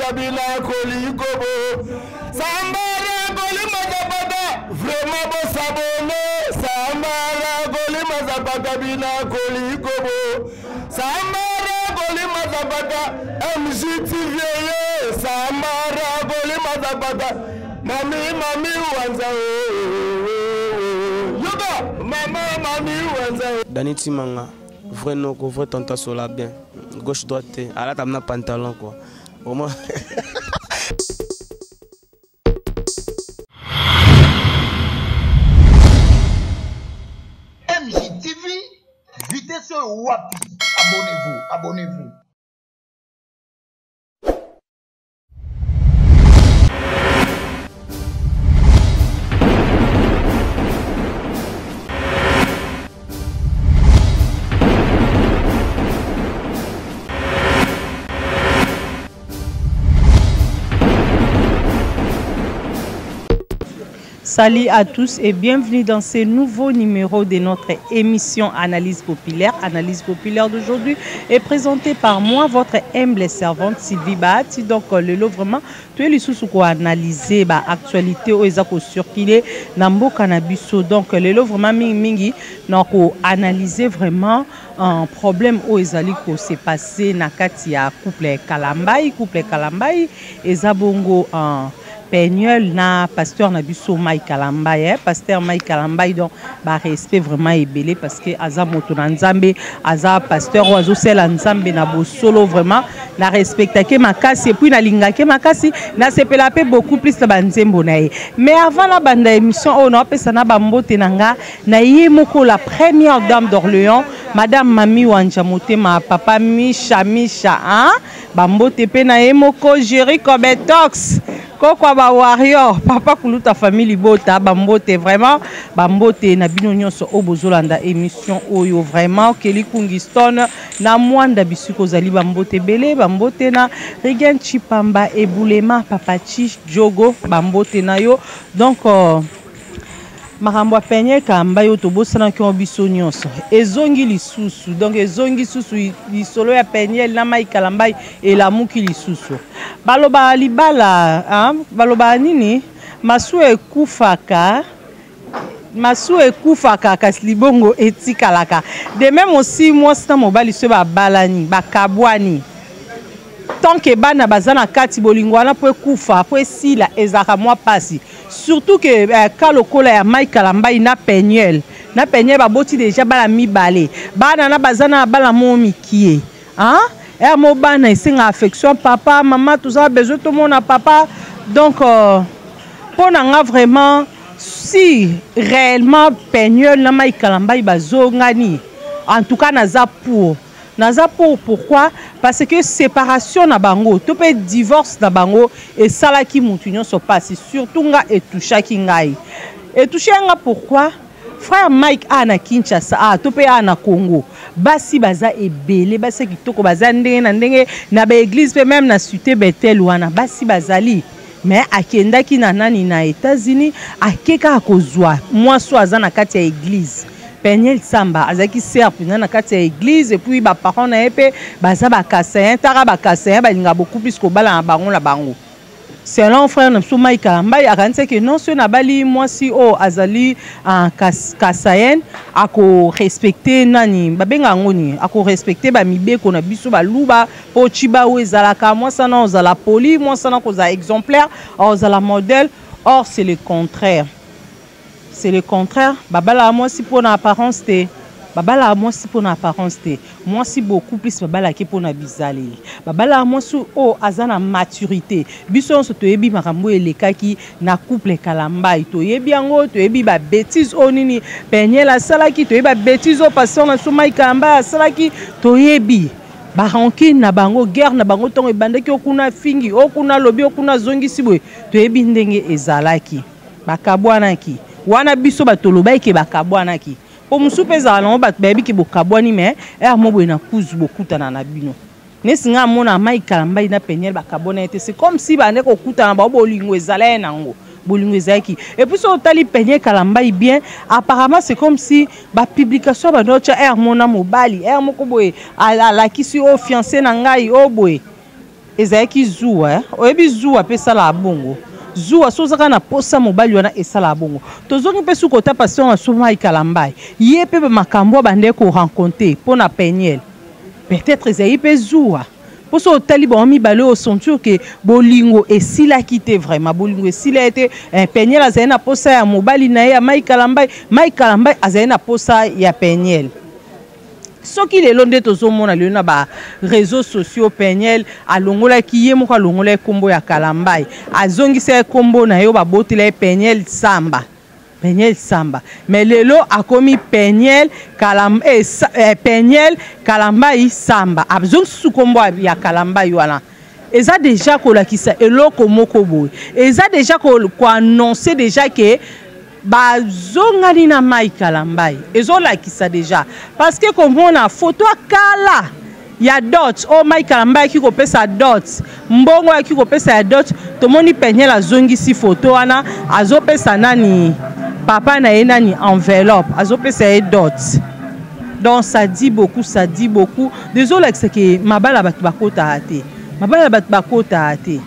kabila kolikobo sambara kolimazapata vraiment bosabone sambara kolimazapata bina kolikobo sambara kolimazapata mgtv ye sambara kolimazapata mami mami wanza yoka mama mami wanza Dani Timanga vrai noko vrai tonton sola bien gauche droite te alata na pantalon quoi vraiment. MJTV, vitesse wapi? Abonnez-vous, abonnez-vous. Salut à tous et bienvenue dans ce nouveau numéro de notre émission Analyse populaire. Analyse populaire d'aujourd'hui est présentée par moi, votre humble servante Sylvie Bahati. Donc, le lot vraiment, tu es lisusu ko analyser ba actualité oyo eza ko circuler na mboka na biso. Donc, lelo vraiment mingi mingi na ko analyser vraiment un problème oyo ezali ko se passer na kati ya couple Kalambayi. Couple Kalambayi eza bongo un Peniel na pasteur na biso Mike Kalambayi, eh? Pasteur Mike Kalambayi, donc ba respect vraiment ebele parce que aza moto na Nzambe, aza pasteur oyo azosala Nzambe na bosolo vraiment na respectake makasi et puis na lingake makasi, na sepela pe beaucoup plus na ba nzembo na ye. Mais avant na banda émission oyo na pesa na ba mbote na nga na ye moko la première dame d'Orléans, madame Mami Wanja Motema, papa Misha Misha, hein? Ba mbote pe na ye moko Jerry Kobetox kokwa ba warrior papa kuluta famille libota ba mbote vraiment ba mbote na bino nyonso oyo bozolanda émission oyo vraiment Kelly Kungi Stone na Mwanda bisiko ozali ba mbote ebele ba mbote na Regan Chipamba Ebulema papa Chi Jogo ba mbote na yo donc makambo ya Peniel Kalambayi oyo tobosanaki yango biso nyonso ezongi lisusu donc ezongi susu lisolo ya Peniel na Mike Kalambayi elamuki lisusu balobaka libala hein? Balobaka nini masuwa ekufaka masuwa ekufaka kasi libongo etikalaka de même aussi mwasi na mobali soki babalani bakabwani tant que bana baza na kati bolingo wana po ekufa po esila ezalaka mwa pasi surtout que ka lokola ya Mike Kalambayi na Peniel na Peniel baboti deja bana mibale bana na baza na bana mo mikie hein ya mo bana esenga affection papa mama toza besoin tomona papa donc mpo na nga vraiment si réellement Peniel na Mike Kalambayi bazongani en tout cas naza pour naza pour pourquoi parce que séparation na bango to pe divorce na bango esalaki mutu nyonso pasi surtout nga etouchaki ngai etouche nga pourquoi frère Mike a na Kinshasa a to pe a na Congo basi baza ebele basi ya kitoko baza ndenge na ndenge na ba église pe même na cité Bethel wana basi bazali mais akendaki na nani na États-Unis ake kaka kozwa mwasi oyo aza na kati ya église Peniel Samba azalaki sœur mpenza na kati ya église et puis ba parents na ye mpe baza ba Kasaïens taka ba Kasaïens balingaka beaucoup plus kobala na bango na bango selon frère na biso Mike Kalambayi akanisaki que non soki nabali mwasi oyo azali Kasaïen ako respecter nani babenga yango nini ako respecter ba mibeko na biso baluba po tshibawu ezalaka mwasi wana ozala poli mwasi wana kozala exemplaire ozala modèle or c'est le contraire c'est le contraire babalaka mwasi mpo na apparence te babalaka mwasi mpo na apparence te mwasi beaucoup plus babalaki mpo na bizaleli babalaka mwasi oyo aza na maturité biso nyonso toyebi makambo oyo elekaki na couple Kalambayi toyebi yango toyebi ba bêtises oyo nini Peniel asalaki toyebi ba bêtises oyo pasteur na biso Mike Kalambayi asalaki toyebi ba rancune na bango guerre na bango ntongo ebandaki okuna fingi okuna lobi okuna azongisi boye toyebi ndenge ezalaki bakabwanaki wana biso bato tolobaki ke bakabwanaki po mosusu mpe ezala nango bato bayebi ke bokabwani mais heure mo boye na kuzu bokutana na bino nesi ngai amona Mike Kalambayi na Peniel bakabwana ye te c'est comme si bande kokutana bao bolingo ezala ye nango bolingo ezalaki et puis soki otali Peniel Kalambayi bien apparemment c'est comme si ba publication bande otya heure mona mobali heure moko boye alakisi oyo fiancé na ngai oyo boye. Ezalaki zuwa eh? Oyebi zuwa mpe esalaka bongo. Zuwa so ozaka na posa mobali wana esalaka bongo. Tozongi mpe suka ota pasteur na so Mike Kalambay. Ye mpe makambo abandaki ko rencontrer mpo na Penielle. Peut-être ezali mpe zuwa. Mpo so otali bango mibale oyo sentir ke bolingo esilaki te vraiment bolingo esila ye te. Eh, Penielle azali na posa ya mobali na ye ya Mike Kalambay, Mike Kalambay azali na posa ya Penielle. Soki lelo nde tozomona lelo na ba réseaux sociaux, Peniel alongolaki ye moko, alongolaki kombo ya Kalambay, azongisa ye kombo na ye oyo babotela ye, Peniel Samba, Peniel Samba. Mais lelo akomi Peniel Kalam, eh, sa, eh, Peniel Kalambay Samba, azongisi susu kombo ya Kalambay wana. Eza deja kolakisa eloko moko boye, eza deja koannonce deja ke bazongani na Mike Kalambay. Ezolakisa deja parce que komona photo ya kala ya dot oyo Mike Kalambay ayaki kopesa dot, mbongo ayaki kopesa ya dot, tomoni Peniel azongisi photo wana, azopesa nani papa na ye nani enveloppe, azopesa ye dot. Donc ça dit beaucoup, ça dit beaucoup. Ezolakisa ke mabala bato bakotaka te, mabala bato bakotaka te,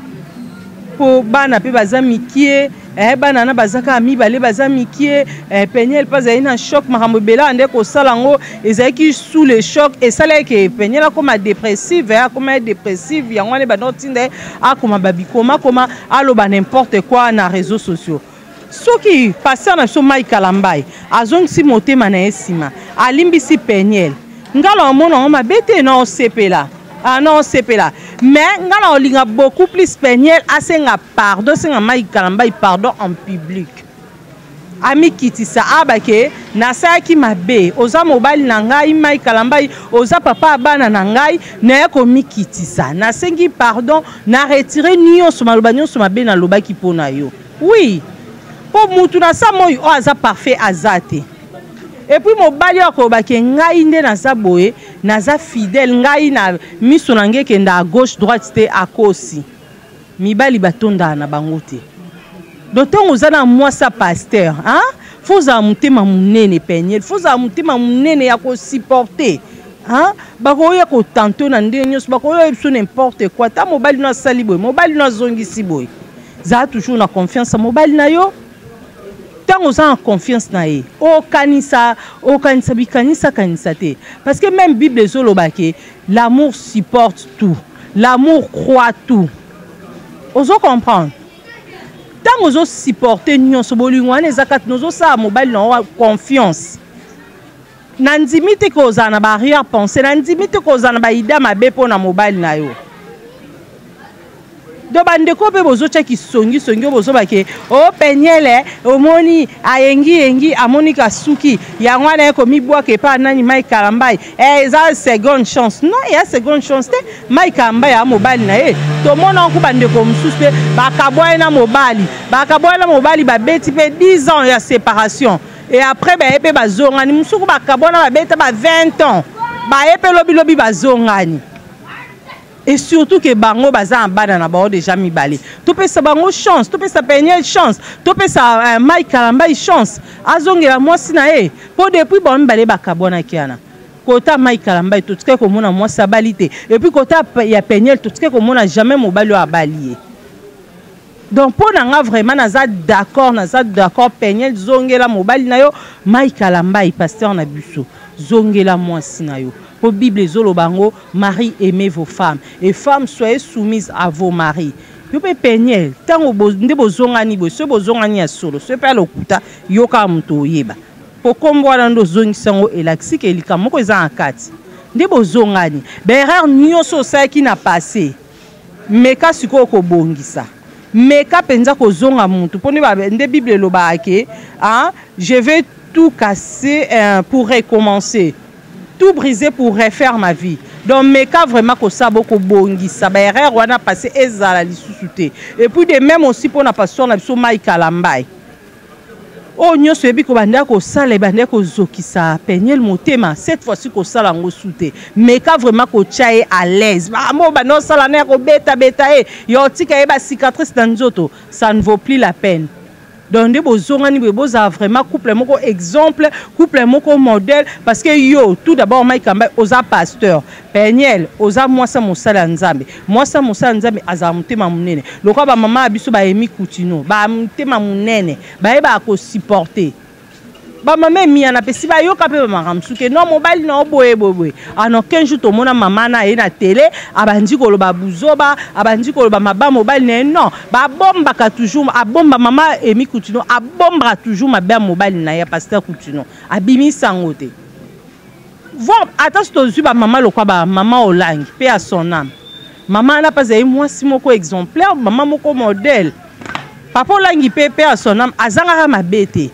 po bana mpe baza mikie. Bana na baza kaka mibale, baza mikie. Peniel mpe azali na choc, makambo ebele awa nde kosala yango ezalaki sous le choc, esalaki ke Peniel akoma dépressive, akoma ye dépressive. Yango wana ebanda kotinda ye akoma babikomakoma, aloba n'importe quoi na réseaux sociaux. Soki pasteur na biso Mike Kalambay azongisi motema na ye nsima, alimbisi Peniel, nga na omona yango mabe te, na osepela. Ah, na osepela. Mais nga na olinga beaucoup plus Peniel asenga pardon, asenga Mike Kalambay pardon en public. Amikitisa abake nasalaki mabe, oza mobali na ngai Mike Kalambay, oza papa ya bana na ngai, naye komikitisa, nasengi pardon, na retire nyonso maloba nyonso mabe nalobaki mpo na yo. Oui, mpo mutu na sa moi oyo aza parfait aza te. Et puis mobali oyo akolobaki ngai nde naza boye, naza fidèle, ngai na miso na ngai ekenda à gauche droite te, akosi. Mibali batondaka na bango te. Donc ntango oza na mwasi ya pasteur, hein? Faut ozala motema monene Peniel, faut ozala motema monene ya kosupporter, hein? Bakoya kotante na ndenge nyonso, bakoya biso n'importe quoi. Ta mobali no asali boye, mobali no azongisi boye. Zala toujours na confiance ya mobali na yo. Ntango oza na confiance na ye, okanisa, okanisa bikanisa kanisa te. Parce que même Bible ezoloba ke l'amour supporte tout, l'amour croit tout. Ozo comprendre? Ntango ozo supporter nyonso, bolingo wana eza kati, ozosala mobali na yo confiance. Nandimi te kozala na ba arrière pensée, nandimi te kozala na ba idée mabe mpo na mobali na yo. Donc bandeko mpe bozotya kisongisongi oyo bozoba ke o Peniele omoni ayengiyengi, amoni kasuki yango wana ye komibwaka epa nani Mike Kalambay. Eza seconde chance. Non, eya seconde chance te. Mike Kalambay ya mobali na ye, tomona yango bandeko mosusu mpe bakabwani na mobali, bakabwani na mobali, babeti mpe 10 ans ya séparation, et après baye mpe bazongani. Mosuku bakabwana babeta ba 20 ans, baye mpe lobilobi bazongani. Et surtout que bango baza na bana na bango déjà mibale. Topesa bango chance, topesa Peniel chance, topesa Mike Kalambay chance, azongela mwasi na ye. Po depuis bango mibale bakabwanaki wana, kota Mike Kalambay totikaki komona mwasi abali te, et puis kota ya Peniel totikaki komona jamais mobali oyo abali ye. Donc mpo na nga vraiment naza d'accord, naza d'accord. Peniel zongela mobali na yo, Mike Kalambay pasteur na biso zongela mwasi na yo. Po Bible ezoloba yango, mari aimez vos femmes et femmes soyez soumises à vos maris. Yo pe Peniel, tango nde bozongani boye, soki bozongani ya solo, soki pe ya lokuta, yo kaka moto oyeba. Po kombo wana nde ozongisi yango, elakisi ke likambo moko eza na kati. Nde bozongani, ba erreur nyonso osalaki na passé, meka sikoyo kobongisa. Meka mpenza kozonga mutu, po nde Bible elobaka ke, hein, je vais tout casser pour recommencer, tout briser pour refaire ma vie. Donc meka vraiment kosala kobongisa ba erreur wana passé ezala lisusu te. Et puis de même aussi pona pasteur na biso Mike Kalambay, oyo nyonso oyebi kobanda kosala ebanda kozokisa Peniel motema, cette fois-ci kosala yango su te. Meka vraiment kotia ye à l'aise. Makambo banda osala na ya kobeta beta ye, ya otika ye ba cicatrice na nzoto, ça ne vaut plus la peine. Donc nde bozongani boye, bozala vraiment couple moko exemple, couple moko modèle, parce que yo tout d'abord Mike Kalambay oza pasteur, Peniel oza mwasi ya mosali ya Nzambe. Mwasi ya mosali ya Nzambe azala motema monene lokola bamama ya biso bayemi kutino, bamotema monene, bayebaka kosupporter. Bamama emiyana mpe si bayoka mpe bamakambo mosusu ke non, mobali na yo boye boye boye. Ano 15 jours tomona mama na ye na tele, abandi koloba buzoba, abandi koloba maba mobali na ye. Non, babombaka toujours, abomba mama Emi Kutino abombaka toujours mabe ya mobali na ye pasteur Kutino, abimisa yango te. Voir ata so tozwi bamama lokwa bamama Olangi mpe ya son âme, mama wana mpe azali mwasi moko exemplaire, mama moko modèle. Papa Olangi mpe ya son âme azangaka mabe te,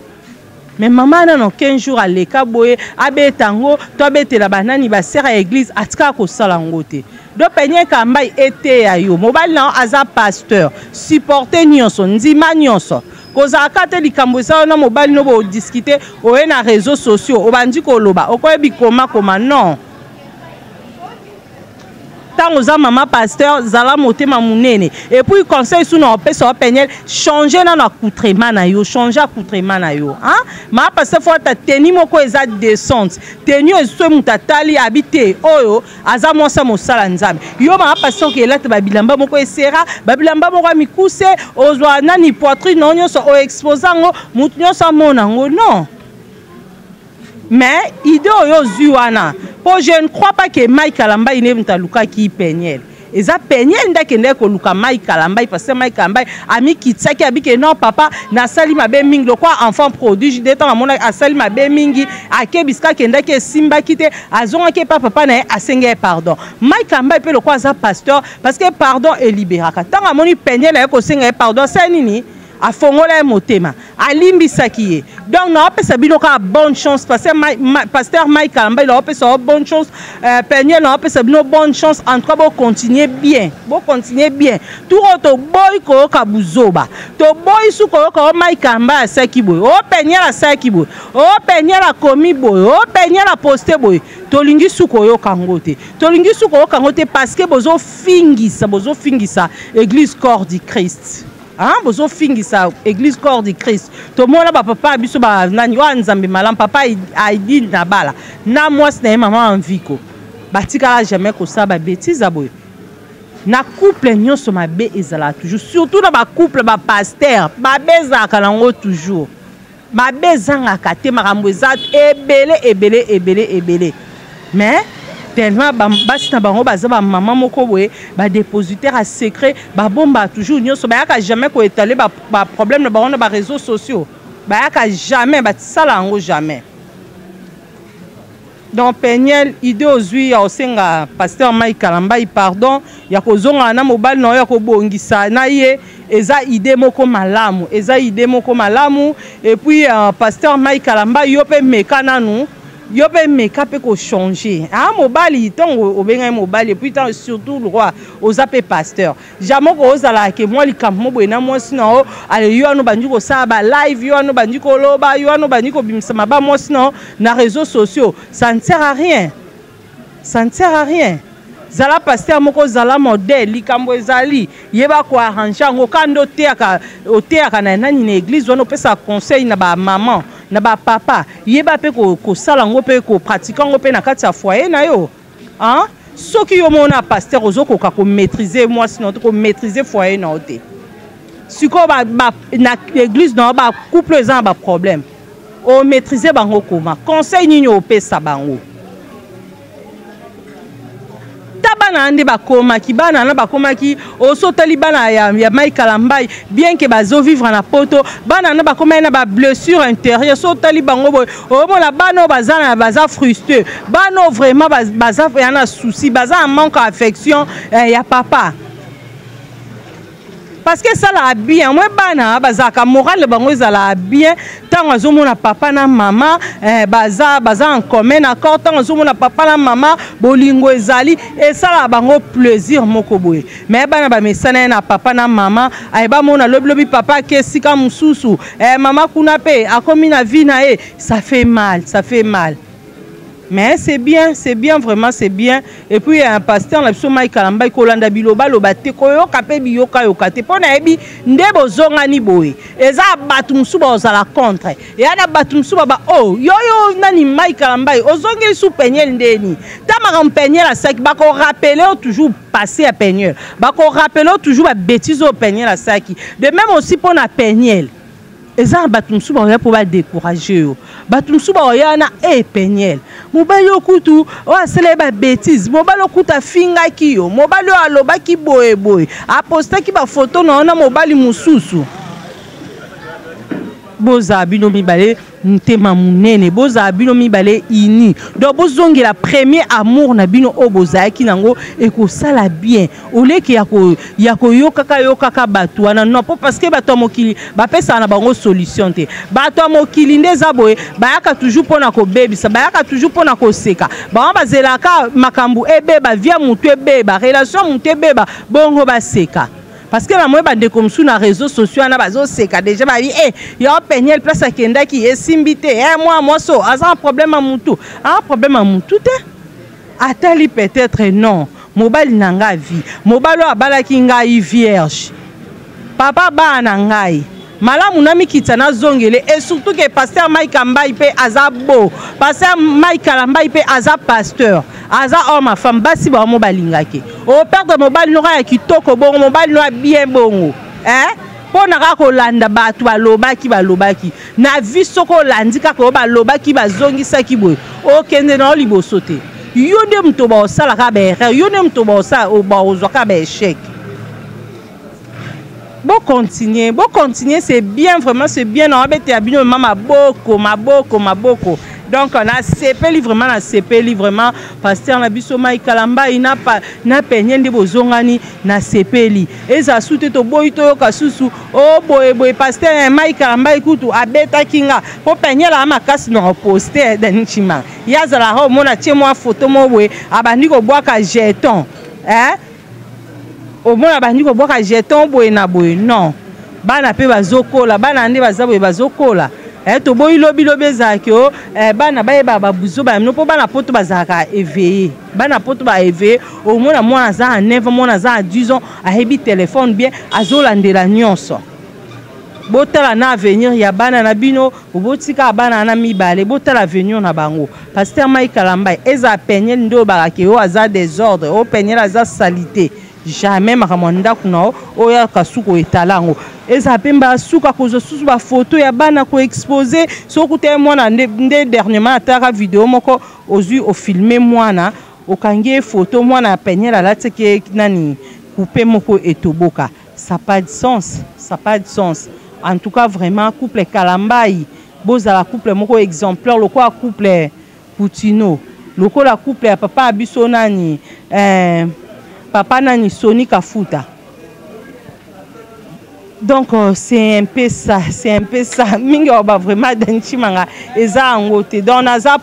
mais mama wana no 15 jours aleka boye, abeta yango to abetela banani basere ya église, atikaka kosala yango te. Donc Peniel Kalambay, eteya yo, mobali na yo aza pasteur, supporte nyonso, ndima nyonso. Kozalaka te likambo eza wana, mobali no bodiscuter, oye na réseaux sociaux, obandi koloba, okoyebi komakoma. Non, ntango oza mama pasteur, zala motema monene. Et puis conseil su na opesa wa Peniel, change nano accoutrement na yo, change accoutrement na yo, hein? Mama pasteur, faut ata tenue moko eza décente, tenue oyo moto atali abi te oyo aza mwasi ya mosala Nzambe. Yo mama pasteur, oke elata babilamba moko esera, babilamba moko ya mikuse, ozwa nani poitrine na yo nyonso, oexpose yango, motu nyonso amona yango. Non, mais idée oyo ozwi wana, mpo je ne crois pas que Mike Kalambay nde moto alukaki Peniel. Eza Peniel nde akendaki koluka Mike Kalambay, parce que Mike Kalambay amikitisaki, abike non papa, nasali mabe mingi, lokwa enfant prodige nde ntango amonaki asali mabe mingi, ake bisika akendaki esimbaki te, azongaki epa papa na ye, asengi ye pardon. Mike Kalambay mpe lokwa aza pasteur, parce que pardon elibéraka, ntango amoni Peniel aye kosenga ye pardon, asali nini? Afongola ye motema, alimbisaki ye. Donc naopesa bino kaka bonne chance, parce que pasteur Mike Kalambay naopesa yo bonne chance, Peniel naopesa bino bonne chance. En tout cas bocontinue bien, bocontinue bien. Tour oyo toboyi koyoka buzoba, toboyi su koyoka o Mike Kalambay asalaki boye, o Peniel asalaki boye, o Peniel akomi boye, o Peniel aposte boye. Tolingi su koyoka yango te, tolingi su koyoka yango te, parce que bozofingisa, bozofingisa église Corps du Christ, hein? Bozofingisa église Corps du Christ. Tomona bapapa ya biso banani oyo Nzambe malamu, papa Aidine na bala na mwasi na ye mama Anviko, batikala jamais kosala babêtises ya boye. Na couple nyonso mabe ezalaka toujours, surtout na bacouple bapasteur, mabe ezalaka nango toujours, mabe ezangaka te, makambo eza ebele ebele ebele ebele. Mais tellement basi na bango baza bamama moko boye, badépositaire ya secret, babombaka toujours nyonso, bayaka jamais koétaler baproblème na bango na baréseaux sociaux, bayaka jamais, basala yango jamais. Donc Peniel, idée ozwi ya kosenga pasteur Mike Kalambay pardon, ya kozongana na mobali na yo, ya kobongisa na ye, eza idée moko malamu, eza idée moko malamu. Et puis pasteur Mike Kalambay, yo mpe meka nanu, yo mpe meka mpe kochanger ah mobali ntango obengai mobali. Et puis ntango surtout le roi oza mpe pasteur, jamais kozalaka ke mwa likambo mo boye na mwasi na yo, ale yo wana obandi kosala balive, yo wana obandi koloba, yo wana obandi kobimisa maba mwasi na yo na réseaux sociaux. Ça ne sert à rien, ça ne sert à rien. Zala pasteur moko, zala modèle. Likambo ezali, yeba koarranger yango. Ka nde oteyaka, oteyaka na nani na église wana, opesaka conseil na bamama na bapapa, yeba mpe kosala yango mpe kopratiquer yango mpe na kati ya foyer na yo, hein? Soki yo mona pasteur ozokoka komaîtriser mwasi na yo te, komaîtriser foyer na yo te, sikoyo na église na yo bacouple eza na baproblème, omaîtriser bango koma? Conseil nini opesa bango? Ta bana nde bakomaki, bana wana bakomaki oso otali bana ya Mike Kalambay, bien que bazovivre na poto, bana wana bakomaki na bablessure intérieure. So otali bango boye, omona bana oyo baza na baza frustré, bana oyo vraiment baza ya na souci, baza na manque ya affection ya papa, parce que esalaka bien mwe bana bazalaka morale bango ezalaka bien ntango azomona papa na mama baza en commun accord. Ntango azomona papa na mama bolingo ezali, esalaka bango plaisir moko boye. Mais bana bamesana ye na papa na mama, aye bamona lobilobi papa ake esika mosusu, mama kuna mpe akomi na vie na ye, ça fait mal, ça fait mal. Mais c'est bien, c'est bien, vraiment c'est bien. Et puis un pasteur na biso Mike Kalambay, kolanda bilobaloba te, koyoka mpe biyokayoka te, mpo nayebi nde bozongani boye, eza bato mosusu bazala contre, eya na bato mosusu baba o oh, yoyo nani Mike Kalambay ozongeli su Peniel ndeni ta makambo Peniel asaki, bakorapele yo toujours passé ya Peniel, bakorapele yo toujours babétise oyo Peniel asaki. De même aussi mpo na Peniel, eza na bato mosusu bakoya mpo badécourage yo, bato mosusu bakoya na e Peniel, mobali oyo kutu oyo asala ye babétise, mobali oyo kutu afingaki yo, mobali oyo alobaki boye boye, apostaki bafoto na yo na mobali mosusu. Bozala bino mibale motema monene, bozala bino mibale uni, donc bozongela premier amour na bino oyo bozalaki nango, ekosala bien oleki ya koyokaka yokaka bato wana. Non, po parce que bato ya mokili bapesaka na bango solution te. Bato ya mokili nde eza boye, bayaka toujours mpona kobebisa, bayaka toujours mpona koseka. Bango bazelaka makambo ebeba, via motu ebeba, relation motu ebeba, bongo baseka. Parce que namoni bandeko mosusu na réseaux sociaux wana bazoseka déjà, babi e yo Peniel place akendaki esimbi te, e mwa mwasi oyo aza na problème ya mutu, aza problème ya mutu te. Atali peut-être non, mobali na ngai vie, mobali oyo abalaki ngai vierge, papa bana na ngai malamu, namikitisa, nazongele. Et surtout que pasteur Mike Kalambay mpe aza beau, pasteur Mike Kalambay mpe aza pasteur, aza homme à femme, basi bango balingaki. Operdre mobali noko ya kitoko bongo, mobali no ya bien bongo, eh? Mpo na kaka kolanda bato balobaki balobaki na vie, soki olandi kaka oyo balobaki bazongisaki boye, okende na yo liboso te. Yo nde moto baosalaka baerreur, yo nde moto baozwaka baéchec. Bocontinue, bocontinue, c'est bien, vraiment c'est bien. Na wabetela bino ma maboko, maboko, maboko. Donc nasepeli vraiment, nasepeli vraiment, pasteur na biso Mike Kalambay na, na Peniel nde bozongani, nasepeli. Eza su te, toboyi toyoka susu o boye boye, pasteur Mike Kalambay kutu abetaki nga mpo Peniel aa makasi na koposte. Dani Chimanga ye azalaka, omona tie mwa foto moko boye, abandi kobwaka jeton, eh? Omona bandi kobwaka jeton boye na boye. Non, bana mpe bazokola, bana nde baza boye, bazokola. Toboyi lobilobi ezalaki o bana bayeba babuzo bayamino, mpo bana poto bazalaka éveillé, bana poto baéveillé. Omona mwana aza na 9 ans, mwana aza na 10 ans, ayebi telefone bien, azolandela nyonso. Botala na avenir ya bana na bino, botika bana na mibale, botala avenir na bango. Pasteur Mike Kalambay, eza Peniel nde oyo bakake oyo aza désordre, oyo Peniel aza salité, jamais makambo ya ndako na yo oyo aka suka oetala yango. Eza mpe basuka kozwa susu bafoto ya bana koexpose. Soki okuta ye mwana nde, nde dernièrement atalaka video moko, ozwi ofilme mwana, okangi ye foto, mwana ya Peniel alatiki ye nani coupe moko etoboka. Ça pas de sens, ça pas de sens. En tout cas vraiment, couple Kalambay, bozala couple moko exemplaire lokola couple Poutino, lokola couple ya papa ya biso nani, papa nani, Soni Kafuta. Donc c'est un peu ça, c'est un peu ça. Mingi ba vraiment Dani Chimanga eza yango te. Donc naza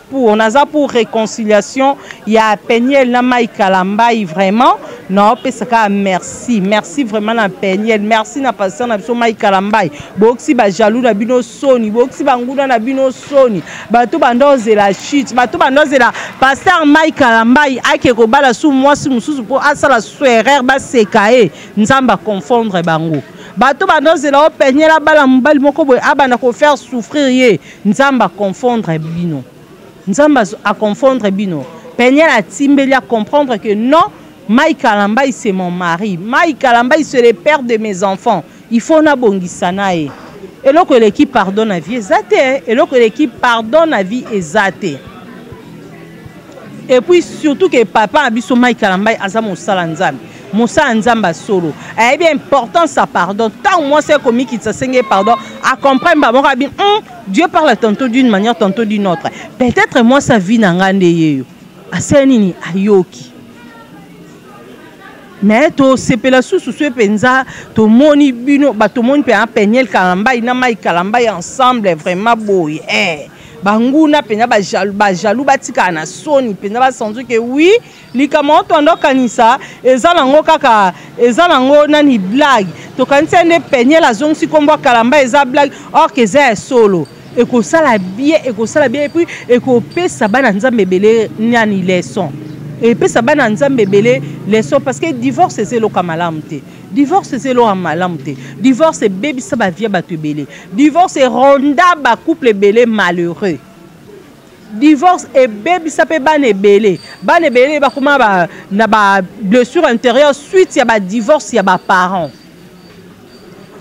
pour réconciliation ya Peniel na Mike Kalambay. Vraiment naopesaka merci, merci vraiment na Peniel, merci na pasteur na biso Mike Kalambay. Boyokisi bajaloux na bino soni, boyokisi banguna na bino soni. Bato banda ozela chute, bato banda ozela pasteur Mike Kalambay ake kobala su mwasi mosusu mpo asala su erreur, baseka ye. Nzambe aconfondre bango. Bato banda ozela o Peniel abala mobali moko boye, abanda kofaire souffrir ye. Nzambe aconfondre bino, Nzambe aconfondre bino. Peniel atimbeli, acomprendre que non, Mike Kalambay c'est mon mari, Mike Kalambay c'est le père de mes enfants, il faut nabongisa na ye. Eloko eleki pardon na vie eza te, eloko eleki pardon na vie eza te. Et puis surtout que papa na biso Mike Kalambay aza mosala Nzambe, mosala Nzambe asolo, ayebi importance ya pardon. Ntango mwasi akomikitisa, asenge pardon, acomprendre bamoko abi Dieu parle tantôt d'une manière, tantôt d'une autre. Peut-être mwasi avi na ngai nde yeyo asali nini, ayoki. Mais tosepela susu so mpenza tomoni bino, batomoni mpe Peniel Kalambay na Mike Kalambay ensemble, vraiment boye, eh. Banguna mpenza, bajaloux batikala na soni mpenza, basentir que oui, likambo oyo toanda okanisa eza nango kaka, eza nango nani, blague. Tokanisi nde Peniel azongisi nkombo ya Kalamba, eza blague, or que eza ya solo. Ekosala bien, ekosala bien et puis ekopesa bana Nzambe ebele nani leçon. Epesa bana Nzambe ebele leçon parce que divorce eza eloko ya malamu te. Divorce eza eloko ya malamu te. Divorce ebebisa ba vie ya bato ebele. Divorce eronda ba couple ebele malheureux. Divorce ebebisa pe bana ebele. Bana ebele bakoma ba, na ba blessure intérieure suite ya ba divorce ya ba parents.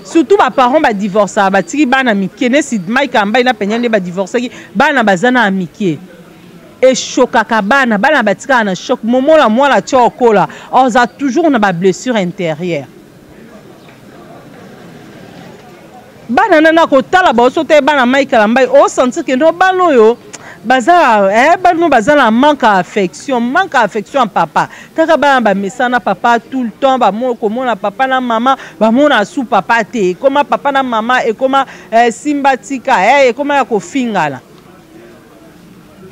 Surtout ba parents ba divorcaka batiki bana mike nesi Mike Ambayi na Peniel nde ba divorcaki bana baza na mike. Echokaka bana, bana batikaka na choc. Momola mwana tia okola, oza toujours na ba blessure intérieure. Bana nana kotala ba oso te bana Mike Kalambay o sentir que no bana oyo baza eh bana baza na manque ya affection, manque ya affection ya papa. Kaka bana ba mesana papa tout le temps ba mo komona papa na mama ba mona su papa te. Ekoma papa na mama ekoma eh, simba tika eh ekoma ya kofingana.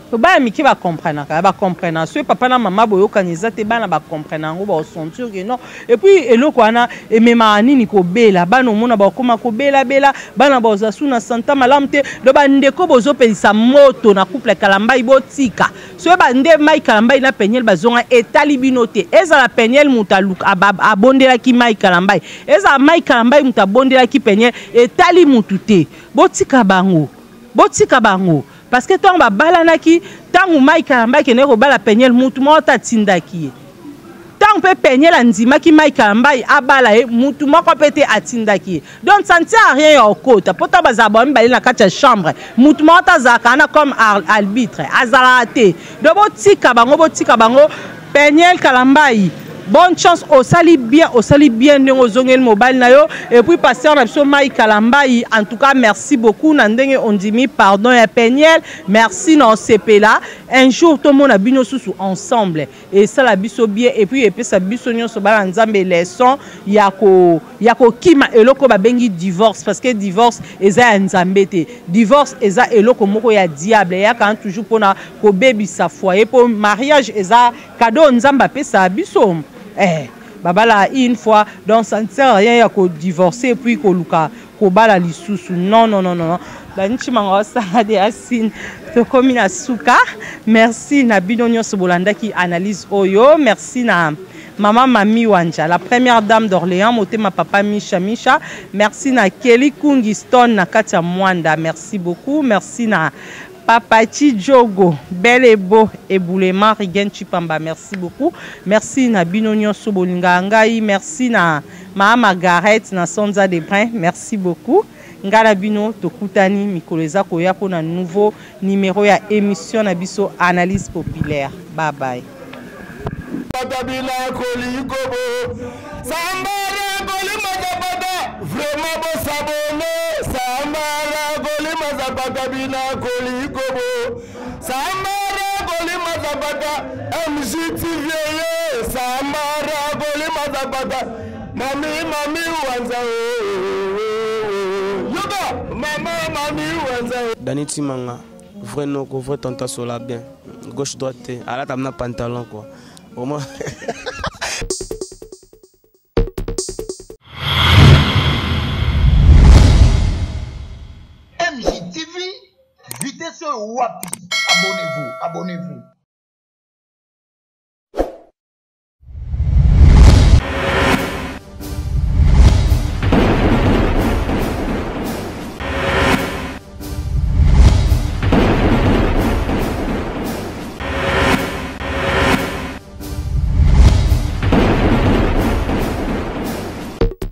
Po bana mike ba comprenaka, ba comprenaka soki papa na mama boyokani eza te, bana ba comprena yango, ba sentir que non. Et puis eloko wana ememaka nini? Kobela. Bana omona bakoma kobela bela, bana baza su na sante malamu te. Donc ba ndeko bozopelisa moto na couple Kalambay, botika. Soki ba nde Mike Kalambay na Peniel bazonga, etali bino te. Ezala Peniel moto aluka, abondelaki Mike Kalambay, ezala Mike Kalambay moto abondelaki Peniel, etali mutu te. Botika bango, botika bango. Parce que tango babalanaki, tango Mike Kalambay akendaki kobala Peniel, mutu moko te atindaki ye. Tango pe Peniel andimaki Mike Kalambay abala ye, mutu moko pe te atindaki ye. Donc ça ne sert à rien ya okota, po tango bazala bango mibale na kati ya chambre, mutu moko te azalaka wana comme arbitre, azalaka te. Donc botika bango, botika bango. Peniel Kalambay, bonne chance, osali bien, osali bien ndenge ozongeli mobali na yo. Et puis pasteur na biso Mike Kalambay, en tout cas merci beaucoup na ndenge ondimi pardon ya Peniel, merci na osepela. Un jour tomona bino susu ensemble et sala biso bien, et puis epesa biso nyonso bana Nzambe leçon ya ko ya kokima eloko babengi divorce, parce que divorce eza ya Nzambe te. Divorce eza eloko moko ya diable, eyaka toujours pona kobebisa foyer, po mariage eza cadeau Nzambe apesa biso. Babala une fois, donc ça ne sert à rien ya ko divorcer et puis koluka kobala lisusu. Non, non, non, non, non. Dani Tshimanga osala de asine. Tokomi na suka. Merci na bino nyonso bolandaki analyse oyo. Merci na Maman Mami Wanja, la première dame d'Orléans, motema papa Misha Misha. Merci na Kelly Kungi Stone na Katia Mwanda. Merci beaucoup. Merci na Papa Chidjogo, bel et beau éboulement, Rigen Chipamba, merci beaucoup. Merci na bino nyonso bolinga ngai, merci na Mama Gareth na Sonza de Brin, merci beaucoup. Ngala bino tokutani mikolo eza koya pona nouveau numéro ya émission na biso Analyse Populaire. Bye bye. Batabila kolikobo Sambara kolima zapata vraiment bosabone Sambara kolima zapata bina kolikobo Sambara kolima zapata MGTV Sambara kolima zapata Mami mami wanza Yoga mama mami wanza Dani Timanga vrai noko vrai tanta sola bien gauche droite te alata na pantalon quoi au moins. MJTV, vitesse wapi? Abonnez-vous, abonnez-vous.